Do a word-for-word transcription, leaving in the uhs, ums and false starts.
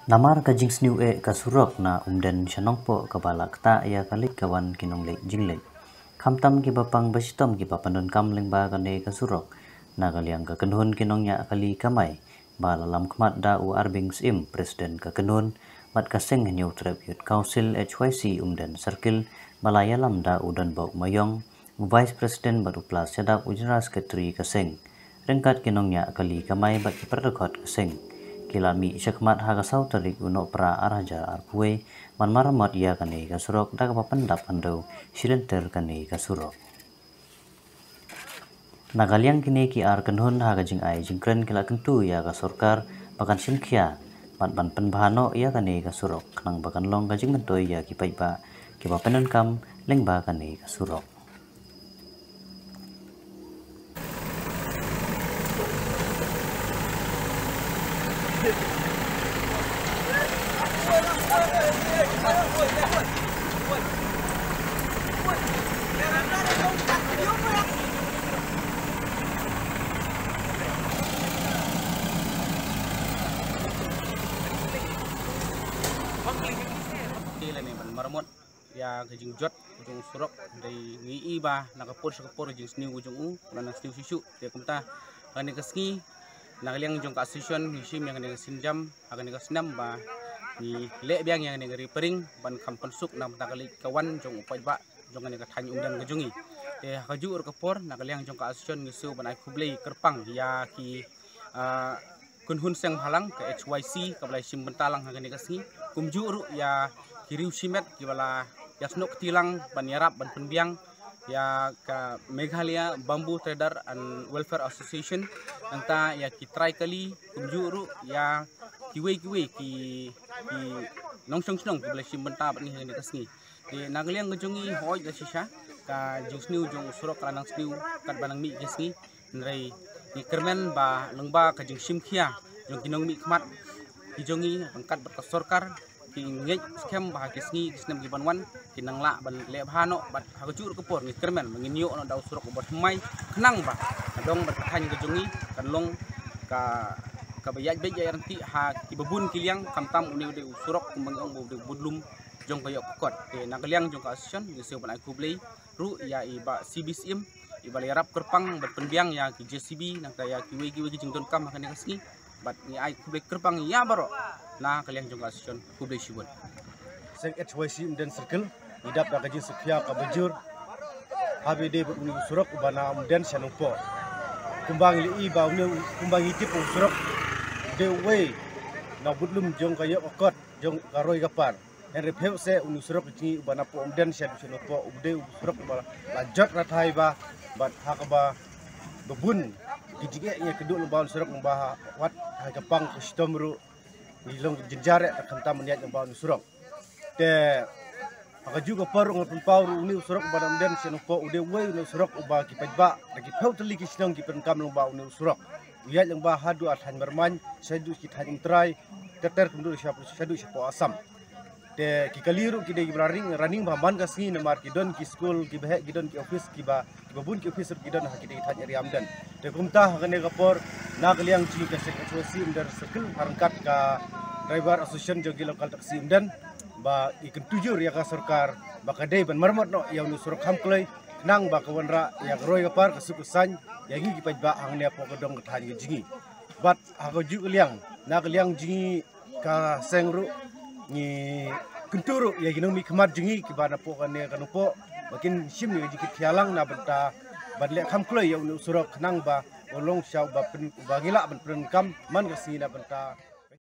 Namar ka jingsniew eh ka surok na Umden sha Nongpoh kaba la ktah ïa ka leit ka wan ki nongleit jingleit, khamtam kiba pang ba shitom kiba pyndonkam lyngba kane ka surok. Na ka liang ka kynhun ki nongñiah kali kamai ba la lam khmat da u Arbing Syiem, President ka kynhun, bad ka seng Hynñiewtrep Youth Council H Y C Umden Circle, ba la ïalam da u Donbok Mawïong, u Vice President, bad u Plas Shadap, u General Secretary ka seng, ryngkat ki nongñiah kali kamai bad ki para dkhot ka seng, ki la mih shakhmat ha ka saw tarik u Nohprah ar hajar arphew wei ban maramot ïa kane ka surok da kaba pyndap hynriew shi lynter kane ka surok. Na ka liang kine ki ar kynhun ha ka jingai jingkren ki la kyntu ïa ka sorkar ba kan shim khia bad ban pynbha noh ïa kane ka surok khnang ba kan long ka jingmyntoi ïa ki paidbah kiba pyndonkam lyngba kane ka surok. Te lane ban maramot ïa ka jingjot jong u surok, dei ngi i ba na ka por sha ka por ka jingsniew jong u la nang sniew shuh shuh. Te kumta kane ka sngi na ka liang jong ka association ngi shim ïa kane ka sienjam ha kane ka snem ba ngi leh biang ïa kane ka repairing ban kham pynsuk na ka bynta ka leit ka wan jong u paidbah jong kane ka thaiñ Umden ka jong ngi. Te ha kajuh ruh ka por na ka liang jong ka association ngi shu ban ai khublei kyrpang ïa ki, ah, kynhun seng bhalang ka H Y C kaba la shim bynta lang ha kane ka sngi, kumjuh ruh ïa ki riew shimet kiba la ïasnoh kti lang ban ïarap ban pynbiang ïa ka Meghalaya Bamboo Trader and Welfare Association, nangta ïa ki trai kali, kumjuh ruh ïa kiwei kiwei ki, ki nongshong shnong kiba la shim bynta bad ngi ha kane ka sngi. Te na ka liang ka jong ngi hooid ka shisha ka jingsniew jong u surok ka la nang sniew katba nang mih ki sngi. Hynrei ngi kyrmen ba lyngba ka jingshim khia jong ki nongmihkhmat ki jong ngi ryngkat bad ka sorkar, ki ngeit skhem ba ha ki sngi ki snem ki ban wan kin nang lah ban leh bha noh bad ha kajuh ruh ka por ngi kyrmen ba ngin ïoh noh da u surok uba thymmai khnang ba ka dong bad ka thaiñ ka jong ngi kan long ka, kaba ïaid beit ïaid ryntih ha kiba bun ki liang, khamtam une u dei u surok kumba ngi ong ba u dei u budlum jong ka ïoh ka kot. Te na ka liang jong ka association ngi shu ban ai khublei ruh ïa i Bah C B Syiem iba la ïarap kyrpang bad pynbiang ïa ki J C B nangta ïa kiwei kiwei ki jingdonkam ha kane ka sngi. Bad ngi ai khublei kyrpang ïa baroh na ka liang jong ka association, khublei shibun. Seng H Y C Umden Circle ngi dap da ka jingsngewkhia kaba jur haba ïadei bad une u surok uba na Umden sha Nongpoh. Kumba ngi la i ba une u, kumba ngi tip u surok u dei uwei na u budlum jong ka ïoh ka kot jong ka roi ka par. Hynrei phi ïohi une u surok jong ngi uba na poh Umden sha Nongpoh u dei u surok uba la jot rathai ba, bad ha kaba bun ki jingeh ngi kynduh lyngba une u surok, ba wat ha ka pang ka shitom ruh ngi long jynjar eh khamtam ban ïaid lyngba une u surok. Te ha kajuh ka por nga pynpaw ruh une u surok uba na Umden sha Nongpoh u dei uwei une u surok uba ki paidbah da ki phew tylli ki shnong ki pyndonkam lyngba une u surok. U ïaid lyngba haduh ha thaiñ Myrmain, shaduh ki thaiñ Umtrai, ter ter kumjuh shaduh shapoh Assam. Te ki kali ruh ki dei kiba la ring, running bha man ka sngi namar ki don ki skul, kiba heh ki don ki office, kiba, kiba bun ki office ruh ki don ha ki dei ki thaiñ area Umden. Te kumta ha kane ka por na ka liang jong ka Seng H Y C Umden Circle ha ryngkat ka Driver Association jong ki local taxi Umden ba ngi kyntu jur ïa ka sorkar ba ka dei ban maramot noh ïa une u surok kham kloi khnang ba ka wanrah ïa ka roi ka par, ka suk ka saiñ ïa ngi ki paidbah hangne hapoh ka dong ka thaiñ ka jong ngi. Bad ha kajuh ka liang na ka liang jong ngi ka seng ruh ngi kyntu ruh ïa ki nongmihkhmat jong ngi kiba na poh kane ka Nongpoh ba kin shim ïa ka jingkit khia lang na bynta ban leh kham kloi ïa une u surok khnang ba u long sha uba pyn, uba ngi lah ban pyndonkam man ka sngi na bynta